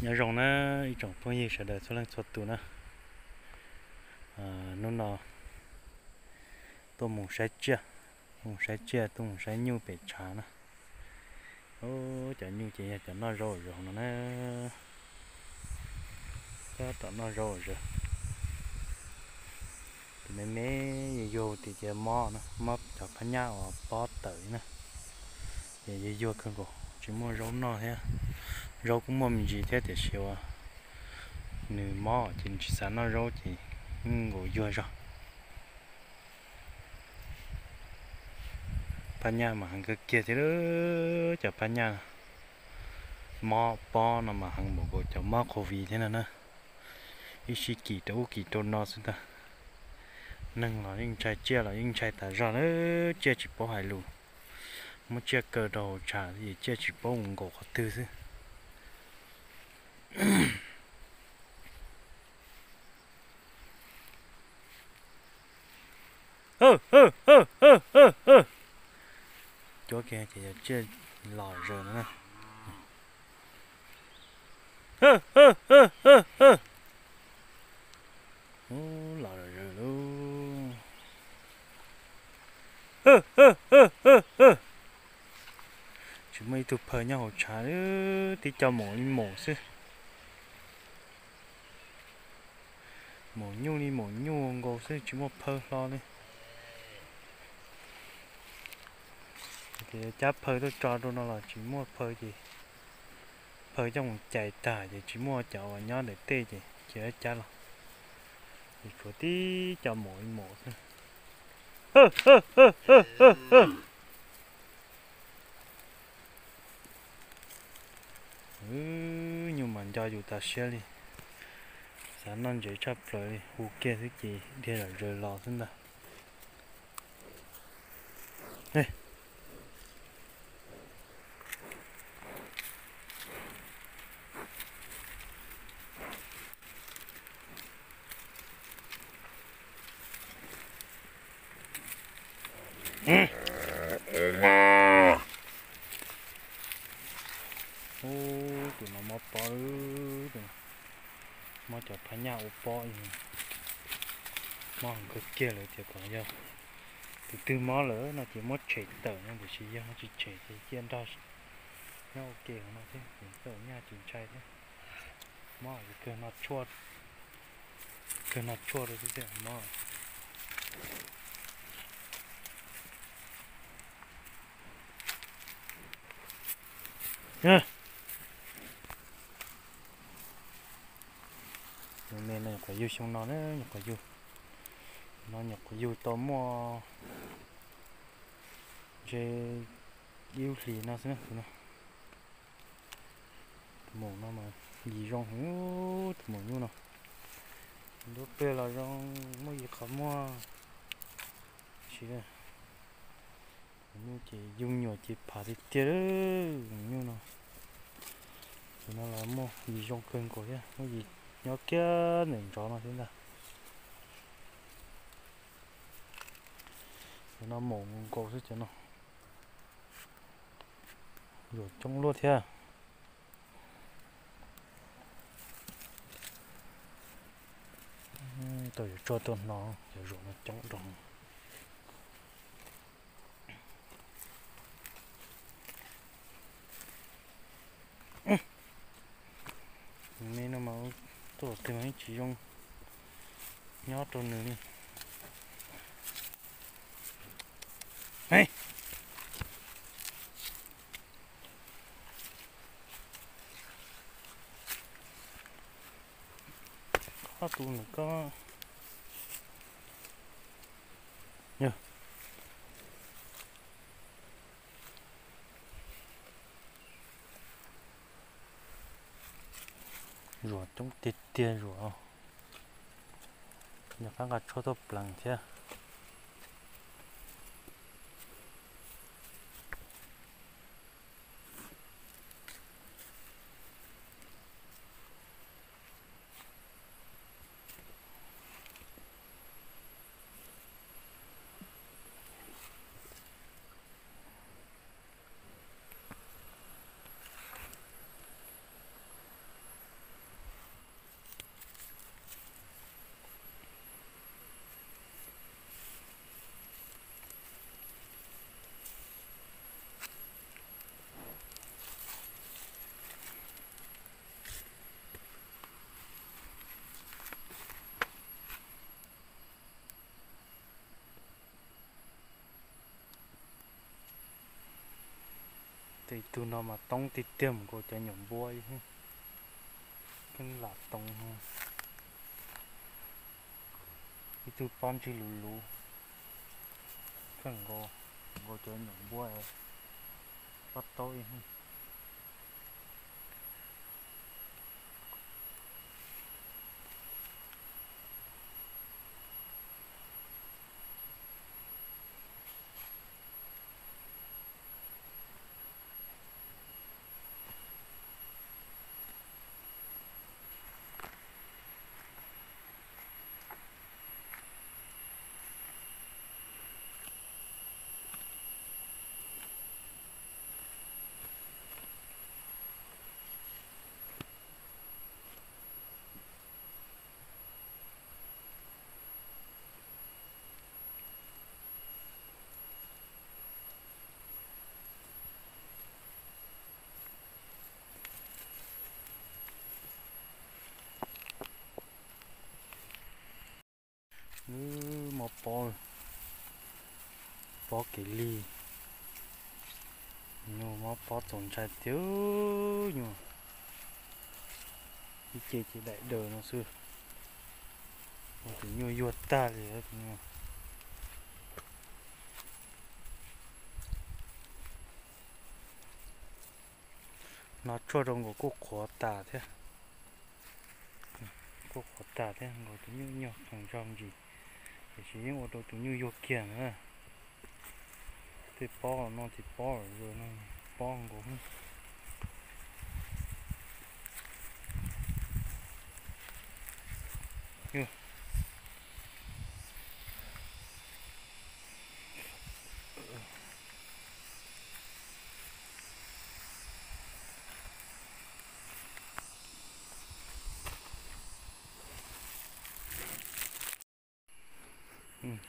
Nyob zoo na ib tsoom phooj ywg sawv daws txhua leej txhua tus na. Hnub no tuaj mus saib tsiaj, tuaj mus saib tsiaj, tuaj mus saib nyuj pem tshav na. Cov nyuj ces yog cov noj zaub zaws no na. Cov tom noj zaub zaws. Tus me me yuag yuag tim ces mob na, mob cov phab nyaj uas pob tawm li na. Ces yuag yuag kawg nkaus, tsis muaj zaub noj thiab. Zaub kuj muaj me ntsis thiab tiam sis uas nws mob ces nws tsis xav noj zaub ces yeej nkaus yuag zog. Phab nyaj mas heev kawg kiag thiab, cov phab nyaj mob pob no mas heev npaum nkaus cov mob covid thiab no na. Ib sij kim rau ub kim rau no xwb ntag. Neeg los yeej ntshai, tsiaj los yeej ntshai tas zog na, tsiaj tsis paub hais lus. Muab tsiaj kaw rau hauv tshav es tsiaj tsis paub mus nkaum qhov twg xwb. Cuab kiag ces yog tsiaj los zaws no na. Ub, los zaws lauj. Tsis muaj ib tug phaw nyob hauv tshav, tib co maum li maum xwb. Maum nyuj li maum nyuj nkaus xwb, tsis muaj phaw hlo li. Ces cab phaw tuaj tso rau no los tsis muaj phaw ces phaw coj mus cais tag ces tsis muaj cov uas nyob ntawm tej ces cia li cab los. Ces tshuav tib co maum li maum xwb. Nyuj mas nco yus tas siab li, xav noj ntsev tshaj plaws li, hu kiag xwb ces dhia zom zaws los xwb ntag. Ub, tus no mob pob, tus no mob cov phab nyaj ua pob, mob heev kawg kiag lawm tias kom yog tus twg mob lawm no ces muab tshem tawm no, tiam sis yog tsis tshem ces cia nrog nyob ua ke hauv no thiab, txawm nyaj tsis ntshai thiab. Mob kawg no tshuaj, kawg no tshuaj rau xwb thiaj mob. Me me no nyuam qhuav yug xyoo no na, nyuam qhuav yug, no nyuam qhuav yug tau muaj ntshe ib lub hlis no xwb na. Tus maum no mas yim zoo heev, tus maum nyuj no. Nruab pliag los zoo, muaj yim qhov muag. Tab sis nyuj ces yug nyuam ces pham tiag tiag, nyuj no. Tus no los muaj yim zoo kawg nkaus thiab, muaj yim nyob kiag ntawm ntsov no thiab ntag. Cov no maum nkaus xwb cov no. Zuam coob luaj thiab. Tau yuav tsuag tau hno, cov zuam no coob rau. Me no mas tuaj twg mas tsis zoo nyob rau nws li. Ob tug nws ko. Zuam coob tiag tiag zuam. Nws qab nqa tshuaj tuaj pleev thiab. Mas toob tiag tiag mus nkaus cov nyuam npua ib, kheej lam too. Ib tug pob ntseg luv luv, kheej nkaus, nkaus cov nyuam npua pob taub ib. Wb mob pob, pob kev lig, nyuj mob pob txaus ntshai tiag nyuj. Ib ce ces daim daws no xwb, ua tus nyuj yuag tag li. No tshuaj rau nkaus kuj qhuav tas thiab, kuj qhuav tas thiab, nkaus tus nyuj nyuag qees zog ntsis, tiam sis yeej ua rau tus nyuj yuag kiag na. Tej pob no ces pob lawm no, pob nkaus.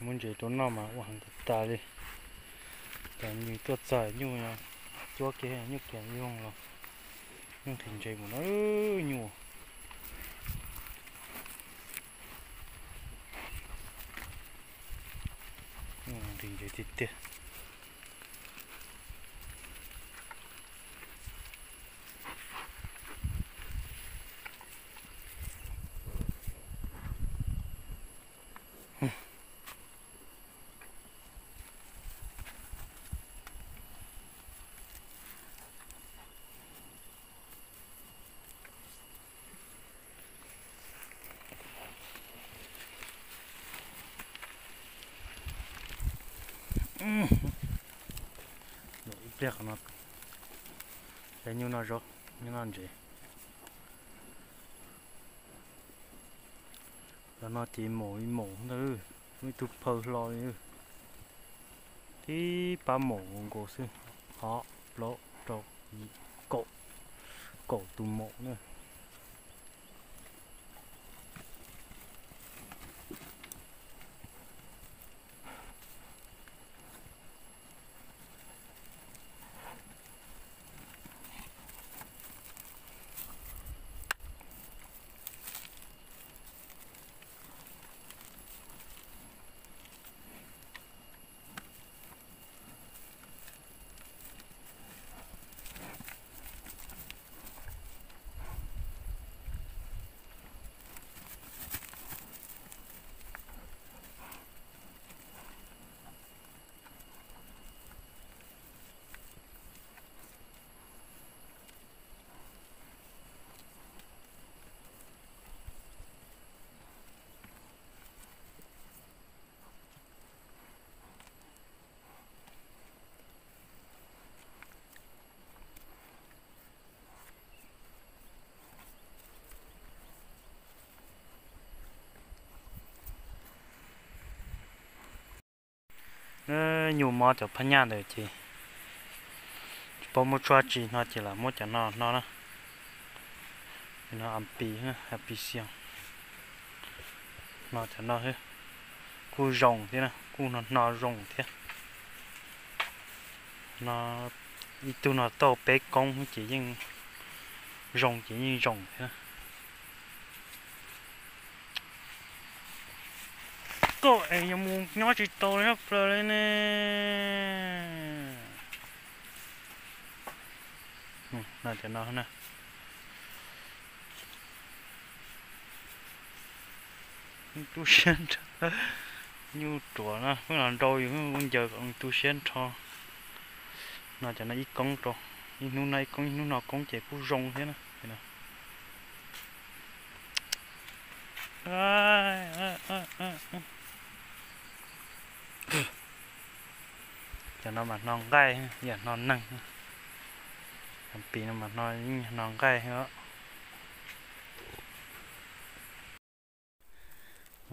Muab ntses rau noj mas ua heev tas tas li. Cov nws tuaj txog nyuj, cuab kiag nyuj kiag zoo los, nyuj nqhis ntses mus na nyuj. Nyuj nqhis ntses tiag tiag. Ib pliag qhov no, cov nyuj noj zaub, nyuj noj ntses. Cov no ces maum li maum ntag, muaj ib tug phaw hlo li, tib pab maum nkaus xwb, ob, plaub, rau, yim, kaum, kaum tus maum na. Nyuj mob cov phab nyaj ntawd ces tsis paub muab tshuaj tsi no ces lam muab cov no no na. No api, api xioo. No cov no kuj zoo thiab na, kuj no no zoo thiab. No ib tug no tau peb koob ces yeej zoo ces yeej zoo thiab. Koj es yuav mus nyob tsis tau li plaws li ne. No cov no na. Tu siab nrho, nyuj ruam no, peb los nrau yus ua ncaws kom tu siab nrho. No cov no ib koob rau, ib hnub no ib koob ib hnub no koob ces kuj zoo thiab na. Cov no mas hno nqaij, yam hno neeg. Cov pis no mas hno, yeej hno nqaij os.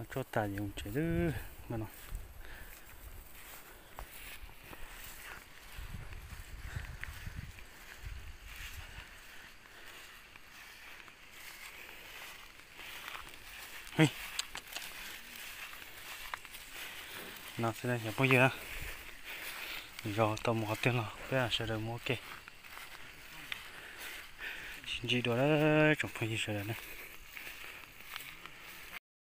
Tsuaj tas ces mus tsev lawm no. No xwb cov phooj ywg, zos tau mus qhov twg los peb sawv daws mus ua ke. Sib ntsib dua tsoom phooj ywg sawv daws na.